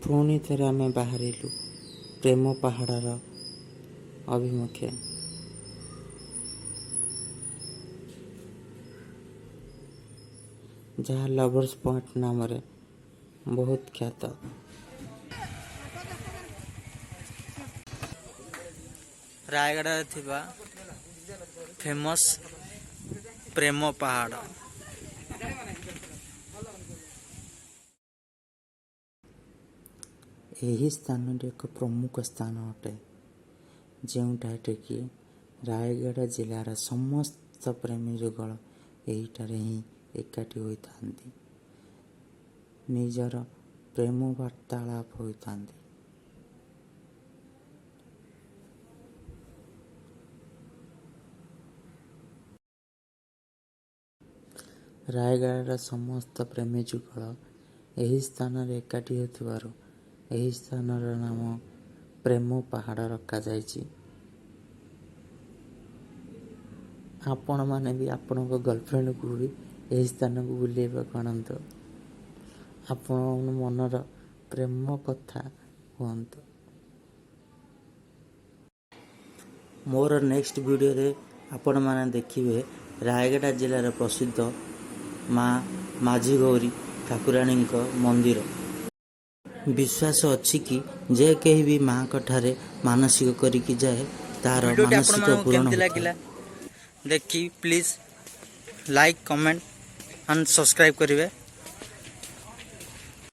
ପୁଣି ଥରେ ଆମେ ବାହାରିଲୁ ପ୍ରେମ ପାହାଡ଼ର ଅଭିମୁଖେ, ଯାହା ଲଭର୍ସ ପଏଣ୍ଟ ନାମରେ ବହୁତ ଖ୍ୟାତ। ରାୟଗଡ଼ାରେ ଥିବା ଫେମସ୍ ପ୍ରେମ ପାହାଡ଼। ଏହି ସ୍ଥାନଟି ଏକ ପ୍ରମୁଖ ସ୍ଥାନ ଅଟେ, ଯେଉଁଠାରେ କି ରାୟଗଡ଼ା ଜିଲ୍ଲାର ସମସ୍ତ ପ୍ରେମୀ ଯୁଗଳ ଏହିଠାରେ ହିଁ ଏକାଠି ହୋଇଥାନ୍ତି, ନିଜର ପ୍ରେମ ବାର୍ତ୍ତାଳାପ ହୋଇଥାନ୍ତି। ରାୟଗଡ଼ାର ସମସ୍ତ ପ୍ରେମୀ ଯୁଗଳ ଏହି ସ୍ଥାନରେ ଏକାଠି ହେଉଥିବାରୁ ଏହି ସ୍ଥାନର ନାମ ପ୍ରେମ ପାହାଡ଼ ରଖାଯାଇଛି। ଆପଣମାନେ ବି ଆପଣଙ୍କ ଗର୍ଲଫ୍ରେଣ୍ଡକୁ ବି ଏହି ସ୍ଥାନକୁ ବୁଲେଇବାକୁ ଆଣନ୍ତୁ, ଆପଣ ମନର ପ୍ରେମ କଥା ହୁଅନ୍ତୁ। ମୋର ନେକ୍ସଟ ଭିଡ଼ିଓରେ ଆପଣମାନେ ଦେଖିବେ ରାୟଗଡ଼ା ଜିଲ୍ଲାର ପ୍ରସିଦ୍ଧ ମା ମାଝୀଗୌରୀ ଠାକୁରାଣୀଙ୍କ ମନ୍ଦିର। ବିଶ୍ୱାସ ଅଛି କି ଯେ କେହି ବି ମାଙ୍କ ଠାରେ ମାନସିକ କରିକି ଯାଏ, ତାର ଭିଡ଼ିଓଟି ମାନସିକ ଆପଣମାନଙ୍କୁ ପୂରଣ କେମିତି ହୋଇଥାଏ। ଲାଗିଲା ଦେଖି please like, comment and subscribe କରିବେ।